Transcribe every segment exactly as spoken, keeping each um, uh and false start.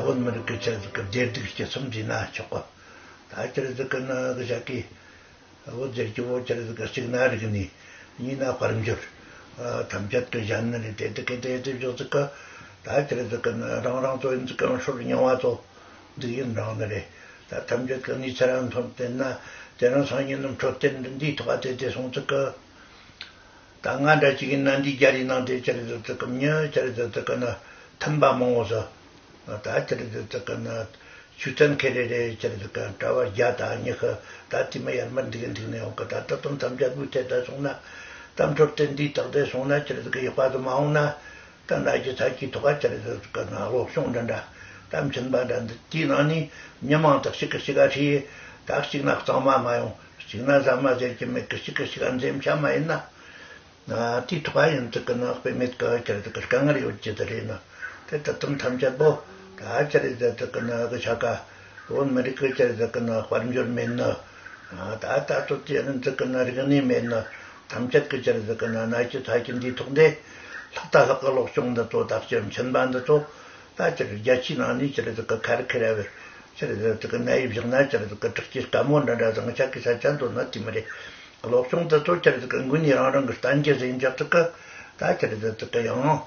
བོད་མི་རིགས་ཀྱི་ཆེད་དུ་བདེ་སྡུག་སྤྱི་གསུམ་བྲིས་ན་ཆོག་གི། ད་ཆི་རེད་ཟེར་གི་ན་གི་ཞག་གི་བོད་རྒྱལ་གྱི་བོད་ཆི་རེད་ཟེར་གི་གཅིག་ན་རིག་གནས། གཉིས་ན་དཔལ་འབྱོར། ཐམས་ཅད་ཀྱི་གཞན་ནི་རེད། དེ་དེ་གི་དེ་དེ་བཞག་ཟེར་གི། ད་ཆི་རེད་ཟེར་གི་ན་རང་རང་ཚོ་ཡིན་ཟེར་གི་ན་སྲོལ་རྙིང་བ་ཚོ་འདུག་ཡིན་རང་ནི་རེད། ད་ཐམས་ཅད་ཀྱི་གནས་ཚུལ་རང་མཐོང་བལྟས་ན་དེ་རིང་སང་ཉིན་འཕྲོད་བསྟེན་འདིའི་ཐོག་དེ་དེ་སོང་ཟེར་གི། ད་ང་འདྲ་གཅིག་ཡིན་ན་འདི་རྒྱ་རིའི་ནང་དེ་ཆི་རེད་ཟེར་ཚིག་གམ་ཉི་ཆི་རེད་ཟེར་ཚིག་གི་ན་མཐུན་པ་མང་བོ་ཟེར། ད་ཆི་རེད་ཟེར་ཚིག་གི་ན་ཆུ་ཚན་ཁེ་རེ་རེ་ཆི་རེད་ཟེར་གི་གྲྭ་བ་བརྒྱ་དང་ཉི་ཤུ་ད་དེ་མི་ཡར་མར་འདུག་གི་འདུག་ནས་ཡོང་གི། ད་ད་དུང་ཐམས་ཅད་བུ་ཐེ་ད་སོང་ན་ད་འཕྲོད་བསྟེན་འདིའི་རྟགས་དེ་སོང་ན་ཆི་རེད་ཟེར་གི་ཡག་པ་དུ་མ་འོང་ན། ད་ན་གྱི་ཚ་གྱི་ཐོག་ཆི་རེད་ཟེར་ཚིག་གི་ན་གློ་གཤོང་འདྲ་འདྲ་ད་མཆིན་པ་འདྲ་འདི་དེའི་ནང་ནས་མི་མང་དག་ཞིག་གི་ཞིག་ག་ཧྲི་ད་གཅིག་ན་གཙང་མ་མ་ཡོང་། གཅིག་ན་ཟ་མ་ཟེར་གྱི་མེད་གི། གཅིག་གི་གཅིག་ག་འཛེམ་ཆ་མ་ཡིན་ན། དེའི་ཐོག་ཡིན་ཚིག་གི་ནག་པའི་མེད་གི་ཆི་རེད་ཟེར་གི་དཀའ་ངལ་ཡོད་ཀྱི་དེ་རེད་ན། དེ་ད་དུང་ཐམས་ཅད་པོ་ད་ཆི་རེད་ཟེར་ཚིག་གི་ནག་གི་ཆ་ག་བོད་མི་རིགས་གི་ཆི་རེད་ཟེར་གི་ནག་དཔལ་འབྱོར་མེད་ནི། ད་ད་ཚོ་དེ་ཡིན་ཚིག་གི་ནག་རིག་གནས་མེད་ནི། ཐམས་ཅད་གི་ཆི་རེད་ཟེར་གི་ནག་ན་གྱི་ཚ་གྱི་འདིའི་ཐོག་འདི་ལྷག་ད་ལྷག་གི་གློ་གཤོང་འདི་ཚོ་དག་ཅི་མཆིན་པ་འདི་ཚོ། ད་ཆི་རེད་རྒྱ་ཆེའི་ནང་ནས་ཆི་རེད་ཟེར་གི་ཁ་རི་ཁི་ར་བའི་ཆི་རེད་ཟེར་ཚིག་གི་ན་ཡི་བཞག་ན་ཆི་རེད་ཟེར་གི་དྲག་སྐྱེད་དཀའ་མོ་འདྲ་འདྲ་བཟང་ཆ་གི་ས་ཆ་འདོད་ན་དེ་མི་རེད། གློ་གཤོང་དེ་ཚོ་ཆི་རེད་ཟེར་གི་མགོ་ནས་རང་རང་གི་བསྟན་རྒྱུ་ཟིན་འཇག་ཚིག་གི། ད་ཆི་རེད་ཟེར་ཚིག་གི་ཡང་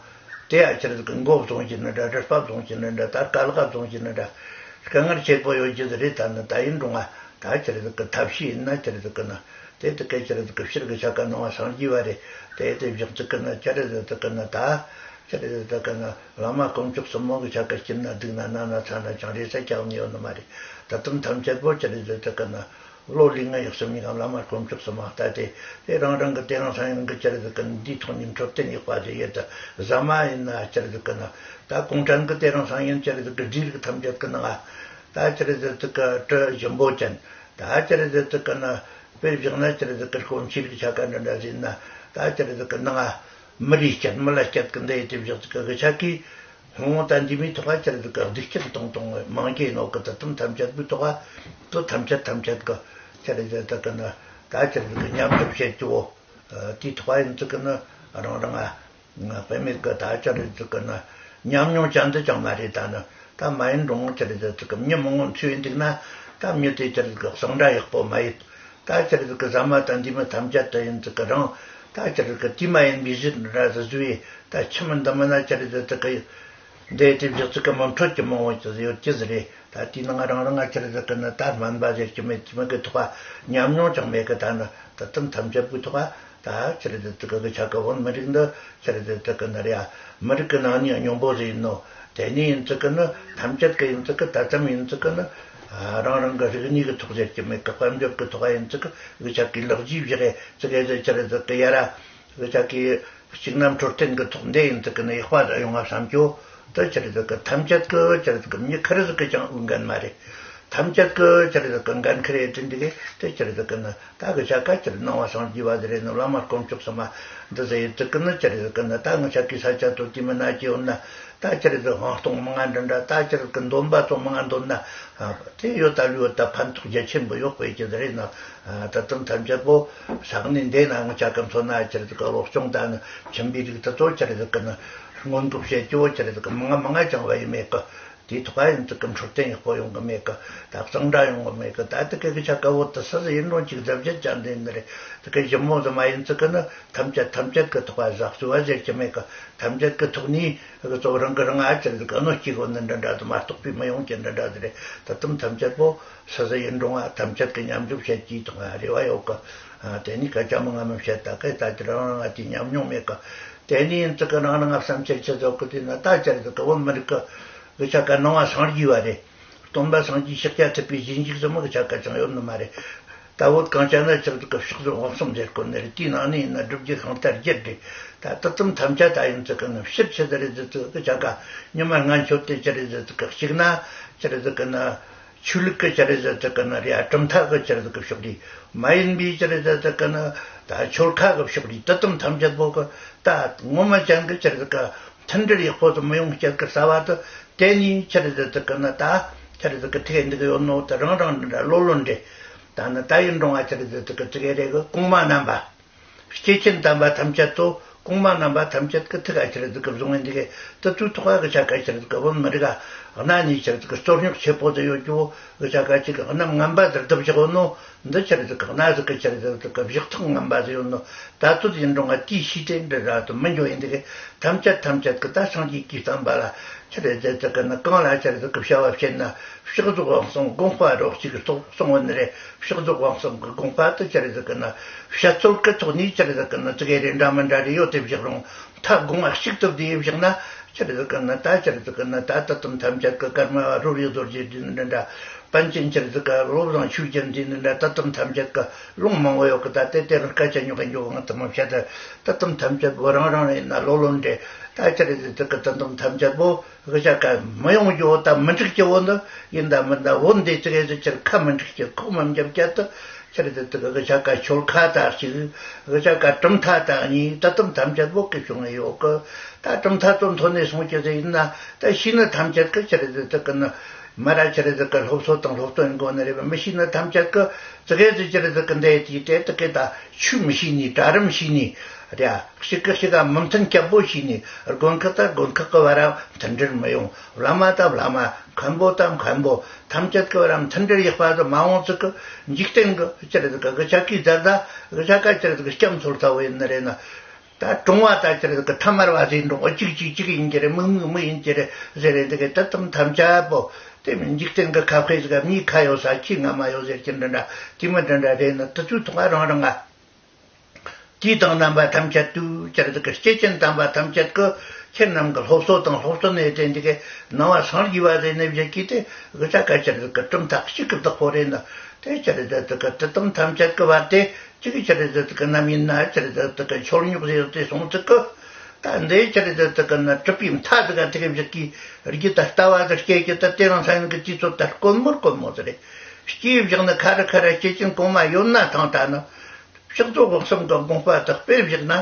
དེ་ཡ་ཆི་རེད་ཟེར་གི་མགོ་བཟུང་གི་ནི་འདྲ། རུས་པ་བཟུང་གི་ནི་འདྲ། ད་དཀའ་ལས་བཟུང་གི་ནི་འདྲ། དཀའ་ངལ་ཆེ་པོ་ཡོད་རྒྱུ་ཟིག་རེད། ད་ནི་ད་ཡིན་རུང་ང་ད་ཆི་རེད་ཟེར་གི་ཐབས་ཤེས་ཡིན་ན་ཆི་རེད་ཟེར་གི་ན། དེ་དེ་གའི་ཆི་རེད་ཟེར་གི་ཕྱིར་གི་ཆ་ག་ནང་བ་སངས་རྒྱས་བ་རེད། དེ་དེ་བཞག་ཚིག་གི་ན་ཆི་རེད་ཟེར་ཚིག་གི་ན་ད། ཆི་རེད་ཟེར་ཚིག་གི་ན་བླ་མ་དཀོན་མཆོག་གསུམ་མོ་གི་ཆ་ག་སྐྱིད་ན་སྡུག་ན་ན་ན་ཚ་ན་ཅང་རེ་ས་ཀྱང་ནི་ཡོད་ནི་མ་རེད། ད་དུང་ཐམས་ཅད་པོ་ཆི་རེད་ཟེར་ཚིག་གི་ན་བློ་ལུས་ངག་ཡིད་གསུམ་ཡིན་གམ་བླ་མ་དཀོན་མཆོག་གསུམ་མ་ལྟ་སྟེ། དེ་རང་རང་གི་དེ་རིང་སང་ཉིན་གི་ཆི་རེད་ཟེར་གི་ན་འདིའི་ཐོག་ནས་འཕྲོད་བསྟེན་ཡག་པ་ཟིག་ཡོད་དུ་ཟ་མ་ཡིན་ན་ཆི་རེད་ཟེར་གི་ན། ད་གུང་ཁྲན་གི་དེ་རིང་སང་ཉིན་ཆི་རེད་ཟེར་གི་སྒྲིག་རིགས་ཐམས་ཅད་གི་ནང་ང་ད་ཆི་རེད་ཟེར་ཚིག་གི་དྲི་ཞིམ་པོ་ཅན། ད་ཆི་རེད་ཟེར་ཚིག་གི་ན་དཔེ་བཞག་ན་ཆི་རེད་ཟེར་གི་སྐོམ་ཆུའི་རིགས་ཆ་ག་འདྲ་འདྲ་ཟིན་ན། ད་ཆི་རེད་ཟེར་གི་ནང་མི་རིགས་སྐྱེད་མི་ལ་སྐྱེད་གི་འདི་ཡི་དེ་བཞག་ཚིག་གི་གི་ཆ་གི་ཧོང་ད་འདི་མིའི་ཐོག་ཆི་རེད་ཟེར་གི་སྡིག་སྐྱེད་གཏོང་གཏོང་མང་གི་ནོ་གི། ད་དུང་ཐམས་ཅད་པའི་ཐོག་དུ་ཐམས་ཅད་ཐམས་ཅད་གི་ཆི་རེད་ཟེར་ཚིག་གི་ན་ད་ཆི་རེད་ཟེར་གི་ཉམས་སྒྲུབ་བྱེད་རྒྱུ་བོ། དེའི་ཐོག་ཡིན་ཚིག་གི་ན་རང་རང་ང་དཔེ་མེད་གི་ད་ཆི་རེད་ཟེར་གི་ན་ཉམས་མྱོང་ཅན་དུ་ཅང་མ་རེད། ད་ནི་ད་མ་ཡིན་རུང་ཆི་རེད་ཟེར་ཚིག་གི་མྱི་མང་པོ་འཚོས་འདུག་ན་ད་མྱི་དེ་ཆི་རེད་ཟེར་གི་གསང་སྒྲ་ཡག་པོ་མ་ཡིན། ད་ཆི་རེད་ཟེར་གི་ཟ་མ་ད་འདི་མི་ཐམས་ཅད་དུ་ཡིན་ཚིག་གི་རང་ད་ཆི་རེད་ཟེར་གི་དེ་མ་ཡིན་པའི་ཟིག་འདྲ་ཟིག་བཟོས་ད་ཁྱིམ་མི་འདི་མི་ན་ཆི་རེད་ཟེར་ཚིག་གི་འདི་དེ་བཞག་ཚིག་གི་མི་འཕྲོད་ཀྱི་མང་བོ་ཅི་ཟིག་ཡོད་ཀྱི་ཟིག་རེད། ད་དེའི་ནང་རང་རང་ང་ཆི་རེད་ཟེར་གི་ན་ད་སྨན་པ་ཟེར་གྱི་མེད་ཀྱི་མི་གི་ཐོག་ཉམས་མྱོང་ཅང་མེད་གི། ད་ནི་ད་དུང་ཐམས་ཅད་པའི་ཐོག་ད་ཆི་རེད་ཟེར་ཚིག་གི་ཆ་ག་བོད་མི་རིགས་འདི་ཆི་རེད་ཟེར་ཚིག་གི་ན་རེད་ཡ། མི་རིགས་གི་ནང་ནས་སྙིང་པོ་ཟིག་ཡིན་ནོ། དེ་ནས་ཡིན་ཚིག་གི་ནི་ཐམས་ཅད་གི་ཡིན་ཚིག་གི་ད་ཙམ་ཡིན་ཚིག་གི་ནི་རང་རང་གི་རིག་གནས་གི་ཐོག་ཟེར་གྱི་མེད་གི། དཔལ་འབྱོར་གི་ཐོག་ཡིན་ཚིག་གི་ཆ་གི་ལག་རྗེས་བཞག་ཡ་ཚིག་གི་ཟེར་ཆི་རེད་ཟེར་གི་ཡ་ར། འུ་ཅག་གིས་གཅིག་ན་འཕྲོད་བསྟེན་གྱི་ཐོག་འདི་ཡིན་ཚིག་གི་ནི་ཡག་པ་ཟིག་ཡོང་ང་བསམ་རྒྱུ། དེ་ཆི་རེད་ཟེར་གི་ཐམས་ཅད་ཀྱི་ཆི་རེད་ཟེར་གི་མྱི་ཁེར་ཟིག་གི་ཅང་འོས་འགན་མ་རེད། ཐམས་ཅད་ཀྱི་ཆི་རེད་ཟེར་གི་འགན་ཁེར་ཡོད་དེ་འདི་གི་དེ་ཆི་རེད་ཟེར་གི་ནི་ད་གི་ཆ་ག་ཆི་རེད་ནང་བ་སངས་རྒྱས་པ་ཟིག་རེད་ནི་བླ་མ་དཀོན་མཆོག་གསུམ་མ་འདི་ཟིག་ཡིན་ཚིག་གི་ནི་ཆི་རེད་ཟེར་གི་ནི་ད་ངི་ཆ་གི་ས་ཆ་ཚོ་དེ་མི་ན་གྱི་ཡོད་ན་ད་ཆི་རེད་ཟེར་དབང་སྟོང་མི་ང་འདྲ་འདྲ་ད་ཆི་རེད་ཟེར་གི་འདོན་པ་ཚོ་མི་ང་འདོན་ན། དེ་ཡོད་ད་ལུས་ཡོད་ད་ཕན་ཐོགས་རྒྱ་ཆེན་པོ་ཡོད་པའི་ཀྱི་དེ་རེད་ན། ད་དུང་ཐམས་ཅད་པོ་ས་གནས་འདི་ན་ངི་ཆ་ག་མཚོན་ན་ཆི་རེད་ཟེར་གི་གློ་གཤོང་ད་ནི་མཆིན་པའི་རིགས་དེ་ཚོ་ཆི་རེད་ཟེར་གི་ནི་སྔོན་འགོག་བྱེད་རྒྱུ་བོ་ཆི་རེད་ཟེར་གི་མང་ང་མང་ང་ཅང་བ་ཡི་མེད་གི། དེའི་ཐོག་ཡིན་ཚིག་གི་འཕྲོད་བསྟེན་ཡག་པོ་ཡོང་གི་མེད་གི། ད་གཙང་སྦྲ་ཡོང་གི་མེད་གི། ད་དེ་གི་གི་ཆ་ག་བོ་དེ་སུ་ཟིག་ཡིན་རུང་གཅིག་རྫབ་བྱེད་ཅང་འདི་ནི་རེད། དེ་གི་ཞིབ་མོ་ཟིག་མ་ཡིན་ཚིག་གི་ནི་ཐམས་ཅད་ཐམས་ཅད་གི་ཐོག་བ་ཟག་སུ་བ་ཟེར་གྱི་མེད་གི། ཐམས་ཅད་གི་ཐོག་ནས་གི་གཙོ་བོ་རང་གི་རང་ཨ་ཅེ་རེད་གི་གནོད་སྐྱེལ་གོ་ནི་འདྲ་འདྲ་དུ་མ་གཏོགས་པའི་མི་ཡོང་གི་འདྲ་འདྲ་དེ་རེད། ད་དུང་ཐམས་ཅད་པོ་སུ་ཟིག་ཡིན་རུང་ཨ་ཐམས་ཅད་གི་མཉམ་འཇོག་བྱེད་ཀྱི་ཐོག་ཨ་རེ་བ་ཡོད་གི། ཨ་དེ་ནི་སྐད་ཆ་མི་ང་མི་བཤད། ད་གི་ད་ཅི་རང་རང་ཨ་དེ་ཉམས་མྱོང་མེད་གི། དེ་ནི་ཡིན་ཚིག་གི་རང་རང་ཨ་བསམ་འཆར་ཆེ་ཚོད་གི་དེ་ན་ད་ཅི་རེད་གི་བོད་མི་རིགས་གི་གི་ཆ་ག་ནང་བ་སངས་རྒྱས་པ་རེད། སྟོན་པ་སངས་རྒྱས་ཤཱཀྱ་ཐུབ་པའི་རྗེས་འཇུག་ཟིག་མོ་གི་ཆ་ག་ཅང་ཡོད་ནི་མ་རེད། ད་བོད་གངས་ཅན་ན་ཆགས་ཚིག་གི་ཕྱོགས་བཟོ་འོག་གསུམ་ཟེར་གོ་ནི་རེད། དེའི་ནང་ནས་ཡིན་ན་སྒྲུབ་བརྒྱུད་ཤིང་རྟ་བརྒྱད་རེད། ད་དེ་ཙམ་ཐམས་ཅད་ད་ཡིན་ཚིག་གི་ནི་ཕྱིར་ཆི་ཟིག་རེད་ཟེར་ཚིག་གི་ཆ་ག་ཉི་མ་ལྔ་མཆོད་དེ་ཅི་རེད་ཟེར་ཚིག་གི་གཅིག་ན་ཅི་རེད་ཟེར་གི་ན། ཆོས་ལུགས་ཀྱི་ཅི་རེད་ཟེར་ཚིག་གི་ན་རེད། གྲུབ་མཐའ་གི་ཅི་རེད་ཟེར་གི་ཕྱོགས་རེད། མ་ཡིན་པའི་ཅི་རེད་ཟེར་ཚིག་གི་ན་ད་ཆོལ་ཁ་གི་ཕྱོགས་རེད། དེ་ཙམ་ཐམས་ཅད་པོ་གི་ད་ངོ་མ་ཅན་གི་ཅི་རེད་ཟེར་གི་མཐུན་སྒྲིལ་ཡག་པོ་དུ་མི་ཡོང་སྐྱེད་གི་རྩ་བ་དུ་དེ་ནས་ཅི་རེད་ཟེར་ཚིག་གི་ན་ད་ཅི་རེད་ཟེར་གི་ཐིག་འདི་གི་ཡོད་ནོ་དུ་རང་རང་འདྲ་ལོ་ལོ་འདྲེ། ད་ནི་ད་ཡིན་རུང་ཨ་ཅི་རེད་ཟེར་ཚིག་གི་ཚིག་གི་རེད་གི་གོང་མ་རྣམ་པ། སྐྱེས་ཆེན་དམ་པ་ཐམས་ཅད་དུ་ གོང་མ་རྣམ་པ་ཐམས་ཅད་ཀྱི་ཐུགས་ཀ་ཆི་རེད་ཟིག་གི་བཟུང་ངེ་འདི་གའི་དུ་ཚོའི་ཐོག་ག་གི་ཆ་ག་ཆི་རེད་ཟིག་གི་བོད་མི་རིགས་ག་གནའ་ནས་ཆི་རེད་ཟིག་གི་རྩོད་རྙོག་ཆེ་པོ་དུ་ཡོད་རྒྱུ་བོ་གི་ཆ་ག་ཅིག་གི་གནམ་ངན་པ་དུ་བརྡིབ་བཞག་ཡོད་ནོ། འདི་ཆི་རེད་ཟིག་གི་གནའ་ཟིག་གི་ཆི་རེད་ཟིག་གི་བཞག་ཐོག་ངན་པ་ཟིག་ཡོད་ནོ། ད་ཚོད་ཡིན་རུང་ང་དེའི་ཤི་དེ་འདྲི་ར་དུ་མི་འགྱོ་ཡིན་འདི་གའི་ཐམས་ཅད་ཐམས་ཅད་གི་ད་སངས་རྒྱས་ཀྱི་བསྟན་པ་ལ་ཆི་རེད་ཟིག་གི་ནི་གང་ལ་ཆི་རེད་ཟིག་གི་བྱ་བ་བྱེད་ན། ཕྱག་རྫོགས་དབང་གསུམ་དགོངས་པ་རོགས་གཅིག་གི་ཐོག་གསུང་བ་ནི་རེད། ཕྱག་རྫོགས་དབང་གསུམ་གི་དགོངས་པ་དུ་ཅི་རེད་ཟེར་གི་ན། བཤད་ཚུལ་གི་ཐོག་ནས་ཅི་རེད་ཟེར་གི་ན་ཙི་གེ་རེ་འདྲ་མི་འདྲ་རེ་ཡོད་དེ་བཞག་རུང་མཐའ་དགོངས་པ་གཅིག་ཏུ་བསྡུས་བཞག་ན་ཅི་རེད་ཟེར་གི་ན། ད་ཅི་རེད་ཟེར་གི་ན་ད་དུ་དམ་ཐམས་ཅད་གི་ཀརྨ་པ་རོལ་པའི་རྡོ་རྗེ་འདི་འདྲ་འདྲ། པཎ་ཆེན་ཅི་རེད་ཟེར་གི་བློ་བཟང་ཆོས་རྒྱན་འདི་འདྲ་འདྲ་དུ་དམ་ཐམས་ཅད་གི་ལུང་མང་བོ་ཡོད་གི། ད་དེ་དེ་རང་སྐད་ཆ་ཉོག་གི་འཇོག་ང་དུ་མ་བཤད། ད་དུ་དམ་ཐམས་ཅད་བོ་རང་རང་རེད་ན་ལོ་ལོ་འདྲེ། ད་ཅི་རེད་ཟེར་གི་དུ་དམ་ཐམས་ཅད་བོ། གི་ཆ་ག་མི་ཡོང་རྒྱུ་བོ་དང་མི་འགྲིག་རྒྱུ་བོ་འདི་ཡིན་ད་མིན་ད་བོ་འདི་ཙི་གེ་ཙི་ཅིར་ཁ་མི་འགྲིག་རྒྱུ་ཁོག་མི་འཇབ་རྒྱུ་དུ་ཅི་རེད་དུ་གི་ཆ་ག་ཆོལ་ཁ་དག་ཅིག་གི་ཆ་ག་གྲུབ་མཐའ་དག་གཉིས་ད་དུམ་ཐམས་ཅད་བོ་གི་བྱུང་ཡོད་གི། ད་གྲུབ་མཐའ་ཚོ་མཐོ་ནས་སོང་རྒྱུ་ཟིག་ཡིན་ན་ད་ཤི་ནི་ཐམས་ཅད་གི་ཅི་རེད་དུ་གི་ནི་མ་ར་ཅི་རེད་དུ་གི་སློབ་གསོ་དང་སློབ་སྟོན་དགོ་ནི་རེད། མི་ཤི་ནི་ཐམས་ཅད་གི་ཙི་གེ་ཙི་ཅི་རེད་དུ་གི་འདས་དེའི་གྲས་དུ་གི་ད་ཆོས་མི་ཤེས་ནི་གྲལ་རིམ་ཤེས་ནི་རེད། གཅིག་གིས་གཅིག་ག་མི་མཐུན་རྐྱབ་པོ་བྱས་ནས་དགོན་ཁག་དང་དགོན་ཁག་གི་བར་མཐུན་སྒྲིལ་མི་ཡོང་། བླ་མ་དང་བླ་མ། མཁན་པོ་དང་མཁན་པོ། ཐམས་ཅད་ཀྱི་བར་མཐུན་སྒྲིལ་ཡག་པ་དུ་མ་འོང་ཚིག་གི་འཇིག་རྟེན་གི་ཅི་རེད་གི་གི་ཆ་གི་རྫ་རྫ་གི་ཆ་ག་ཅི་རེད་གི་སྐྱབས་འཚོལ་ཚ་བོ་ཡིན་ནི་རེད་ན། ད་གྲོང་བ་ད་ཅི་རེད་གི་ཐ་མར་བ་ཟིག་འགྲོ་གཅིག་གཅིག་གཅིག་ཡིན་གྱི་རེད། མིག་མིག་མིག་ཡིན་གྱི་རེད་ཟེར་རེད་འདི་གི་ད་དུམ་ཐམས་ཅད་པོ་དེ་མིན་འཇིག་རྟེན་གི་ཁ་དཔེ་ཟིག་ག་མིའི་ཁ་ཡོད་ས་ཁྱི་ང་མ་ཡོད་ཟེར་གྱི་འདྲ་འདྲ་དེ་མི་འདྲ་འདྲ་རེད་ན་དུ་ཚོའི་ཐོག་ག་རང་རང་ང་། དུས་དང་རྣམ་པ་ཐམས་ཅད་དུ་ཅི་རེད་གི་སྐྱེས་ཆེན་དམ་པ་ཐམས་ཅད་ཀྱི་ཁྱེད་རྣམས་ཀྱི་སློབ་གསོ་དང་སློབ་སྟོན་ནས་དྲན་འདི་གའི་ནང་བ་སངས་རྒྱས་པ་རེད་ནས་བཞད་ཀྱི་དེ་གི་ཆ་ག་ཅི་རེད་གི་གྲུབ་མཐའ་གཅིག་གི་བདག་པོ་རེད་ན། དེ་ཅི་རེད་གི་དུ་དམ་ཐམས་ཅད་ཀྱི་བར་དེ་གཅིག་གི་ཅི་རེད་གི་ནམ་ཡིན་ན་ཅི་རེད་གི་ཆོལ་ཉོག་ཟེར་དེ་སོང་ཚིག་གི། ད་འདི་ཅི་རེད་གི་ན་གྲུབ་པའི་མཐའ་ཟིག་ག་དེ་གི་བཞག་གི་རྒྱུ་ད་ལྟ་བ་ཟིག་སྐྱེས་ཀྱི་ད་དེ་རང་ས་ཡོང་གི་དུས་ཚོད་ད་དཀོན་མོ་དཀོན་མོ་ཟིག་རེད། སྐྱེས་བཞག་ན་ཁ་ར་ཁ་ར་སྐྱེས་ཆེན་གོང་མ་ཡོད་ན་ཐང་ད་ནི། ཕྱག་རྫོགས་སྒོ་གསུམ་གྱི་དགོངས་པ་དག་སྤེལ་བཞག་ན་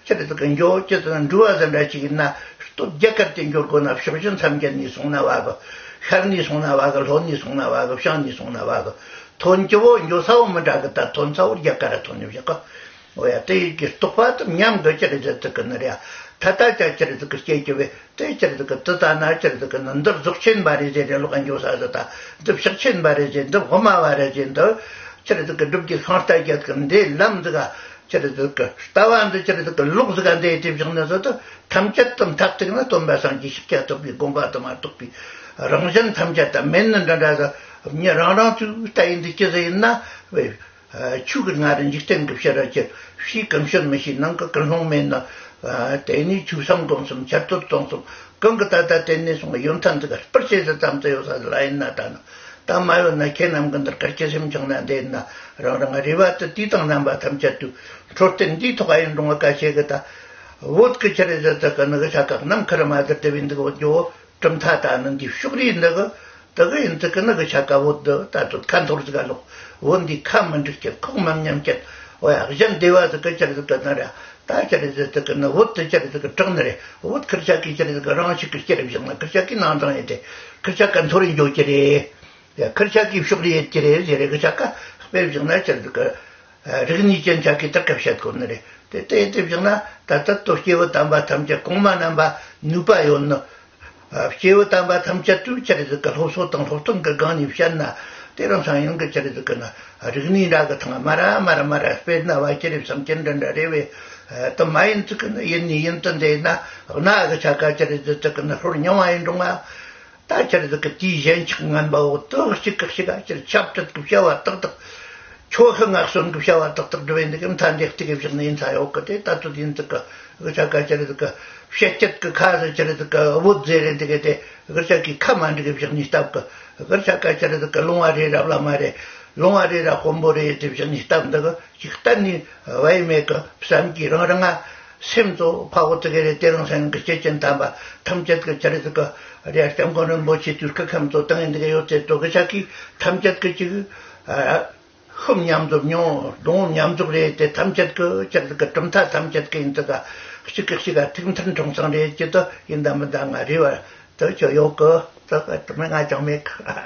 ཅི་རེད་གི་འགྱོ་ཅི་ཟེར་ན་འགྲུལ་བ་ཟེར་འདྲ་ཅིག་ཡིན་ན་སྟོད་རྒྱ་གར་དེ་འགྱོ་དགོས་ན་ཕྱོགས་བཞི་མཚམས་བརྒྱད་ནས་སོང་ན་བ་གི། ཤར་ནས་སོང་ན་བ་གི། ལྷོ་ནས་སོང་ན་བ་གི། བྱང་ནས་སོང་ན་བ་གི། ཐོན་གྱི་བོ་འགྱོ་ས་བོ་མི་འདྲ་གི། ད་ཐོན་ས་བོ་རྒྱ་གར་ར་ཐོན་ནས་བཞག་གི། འོ་ཡ་དེ་ཡི་གི་རྟོགས་པ་དུ་མཉམ་གི་ཅི་རེད་ཟེར་དུ་གི་ནི་རེད། ད་ལྟ་ཅག་ཅི་རེད་ཟེར་གི་སྐྱེ་རྒྱུ་བས་དེ་ཅི་རེད་ཟེར་གི་དུ་ལྟ་ན་ཅི་རེད་ཟེར་གི་ནི་འདི་རྫོགས་ཆེན་པ་རེད་ཟེར་རེད། ལོག་འགྱོ་ས་ཟེར་ད་འདི་ཕྱག་ཆེན་པ་རེད་ཟེར། འདི་དབུ་མ་བ་རེད་ཟེར། འདི་ཅི་རེད་ཟེར་གི་སྒྲུབ་ཀྱི་ཤིང་རྟ་རྒྱལ་གི་འདི་ལམ་ཟེར་ག་ཅི་རེད་ཟེར་གི་ལྟ་བ་འདི་ཅི་རེད་ཟེར་གི་ལོག་ཟེར་ག་འདི་དེ་བཞག་ན་ཟེར་དུ་ཐམས་ཅད་དུ་མཐར་ཐུག་ན་སྟོན་པ་སངས་རྒྱས་ཤཱཀྱ་ཐུབ་པའི་དགོངས་པ་དུ་མ་རྟོགས་པའི་རང་གཞན་ཐམས་ཅད་དུ་མེད་ནི་འདྲ་འདྲ་ཟེར། མྱི་རང་རང་ཚོའི་ལྟ་ཡི་འདི་ཅི་ཟེར་ཡིན་ན་བས། ཆོས་ཀུན་ང་རང་འཇིག་རྟེན་གྱི་ཕྱིར་ར་ཁྱེར། ཕྱིའི་ཀུན་སྤྱོད་མི་ཤེས། ནང་གི་ཀུན་སློང་མེད་ན། དེ་ནས་ཆོས་བསམ་སྒོམ་གསུམ་འཆད་རྩོད་སྡོམ་གསུམ་གང་གི་ད་ལྟ་དེ་ནས་སོང་ཡོན་ཏན་ཚིག་སྤུར་བྱེད་ཟེར་ཙམ་དུ་ཡོད་ས་ལ་ཡིན་ན་ད་ནི། ད་མ་ཡོད་ན་ཁྱེད་རྣམས་ཀྱི་འདིར་གར་གྱི་སེམས་བྱུང་ན་འདི་ཡིན་ན་རང་རང་རེ་བ་དུ་དུས་དང་རྣམ་པ་ཐམས་ཅད་དུ་འཕྲོད་བསྟེན་འདིའི་ཐོག་ཨ་ཡིན་རུང་བ་ཀ་ཤེས་གི་ད། བོད་ཀྱི་ཆི་རེད་ཟེར་ཚ་གི་ནི་གི་ཆ་ག་ནམ་མཁའ་ར་མ་ཟེར་དེ་བས་འདུག་བོད་ཀྱི་བོད། གྲུབ་མཐའ་དག་ནི་འདི་ཕྱོགས་རིས་འདི་གི་དེ་གི་ཡིན་ཚིག་གི་ནི་གི་ཆ་ག་བོད་འདི་ད་དུ་ཁ་འཐོར་ཟིག་ག་ལོག་བོད་འདི་ཁ་མི་འགྲིག་སྐྱེད་ཁོག་མི་མཉམ་སྐྱེད། འོ་ཡ་གཞན་སྡེ་བ་ཟིག་གི་ཅི་རེད་ཟེར་གི་ནི་ར་ད་ཅི་རེད་ཟེར་ཚིག་གི་ནི་བོད་དེ་ཅི་རེད་ཟེར་གི་དྲག་ནི་རེད། བོད་ཁིར་ཆ་གི་ཅི་རེད་ཟེར་གི་རང་ཤུགས་གི་སྐྱེད་རེ་བཞག་ན་ཁིར་ཆ་གི་ནང་དང་ཡིན་ཏེ་ཁིར་ཆ་ག་འཐོར་རེ་འགྱོ་གི་རེད། ཡ་ཁིར་ཆ་གི་ཕྱོགས་རིས་ཡེད་ཀྱི་རེད་ཟེར་རེ་གི་ཆ་ག་དཔེ་བཞག་ན་ཅི་རེད་ཟེར་གི་རིག་གནས་ཅན་ཆ་གིས་དེ་སྐད་བཤད་དགོས་ནི་རེད། དེ་ལྟ་ཡིན་དེ་བཞག་ན་ད་ལྟ་ལྟོ་སྐྱེས་བུ་དམ་པ་ཐམས་ཅད་གོང་མ་རྣམ་པ་ནུས་པ་ཡོད་ནི། སྐྱེས་བུ་དམ་པ་ཐམས་ཅད་དུ་ཅི་རེད་ཟེར་གི་སློབ་གསོ་དང་སློབ་སྟོན་གི་སྒང་ནས་བཤད་ན་དེ་རིང་སང་ཡིན་གི་ཅི་རེད་ཟེར་གི་ན་རིག་གནས་འདྲ་གི་ཐང་མ་ར་མ་ར་མ་ར་དཔེར་ན་བ་ཅི་རེད་བསམ་གྱི་འདྲ་འདྲ་རེད་བས། དེ་མ་ཡིན་ཚིག་གི་ན་ཡིན་ནི་ཡིན་དུ་འདི་ན་གནའ་གི་ཆ་ག་ཅི་རེད་ཟེར་ཚིག་གི་ན་ཧྲོར་མྱོང་བ་ཡིན་རུང་ང་། ད་ཆི་རེད་ཟེར་གི་དེའི་གཞན་ཆགས་ངན་པ་འོ་དག་གཅིག་གི་གཅིག་ག་ཅིར་ཆབ་ཏུ་གི་བྱ་བ་ཏག་ཏག་ཆོ་ཤི་ངག་གསོན་གི་བྱ་བ་ཏག་ཏག་སྒྲུབ་ཡིན་འདི་གི་མཐའ་འདེགས་ཏི་གི་བཞག་ནི་ཡིན་ས་ཡོད་གི། དེ་ད་ཚོད་ཡིན་ཚིག་གི་གི་ཆ་ག་ཆི་རེད་ཟེར་གི་བཤད་སྤྱད་གི་ཁ་ཟེར་ཆི་རེད་ཟེར་གི་བོད་ཟེར་རེད་འདི་གི་དེ་གི་ཆ་གི་ཁ་མ་འདི་གི་བཞག་ནི་སྟབས་གི་གི་ཆ་ག་ཆི་རེད་ཟེར་གི་ལུང་བ་རེད་ར་བླ་མ་རེད། ལུང་བ་རེད་ར་དཔོན་པོ་རེད་དེ་བཞག་ནི་སྟབས་འདི་གི་ཅིག་གཏན་ནས་བ་ཡི་མེད་གི་བསམ་གྱིས་རང་རང་ང་སེམས་གཙོ་ཕ་བོ་དེ་ག་རེ་དེ་རིང་སང་གི་སྐྱེས་ཆེན་དམ་པ་ཐམས་ཅད་ཀྱི་ཆི་རེད་ཟེར་གི་རེ་སྐྱབས་མགོན་རིན་པོ་ཆེ་དུས་སྐུ་ཁམས་གཙོ་བཏང་ཡིན་འདི་ག་ཡོད་ཚད་དོ་གི་ཆ་གི་ཐམས་ཅད་ཀྱི་ཅིག་ཤུབས་མཉམ་འཛོམས་མྱོང་གདོང་མཉམ་འཛུགས་རེད། དེ་ཐམས་ཅད་ཀྱི་ཆི་རེད་ཟེར་གི་གྲུབ་མཐའ་ཐམས་ཅད་ཀྱི་ཡིན་ཚད་ག་གཅིག་གི་གཅིག་ག་ཐུགས་མཐུན་དྲང་སྲོང་རེད་ཅི་དོ་ཡིན་དམ་མི་དམ་ང་རེ་བ་དོ་ཆོ་ཡོད་གི་དོ་གི་དྲི་མ་ང་ཅང་མེད་གི།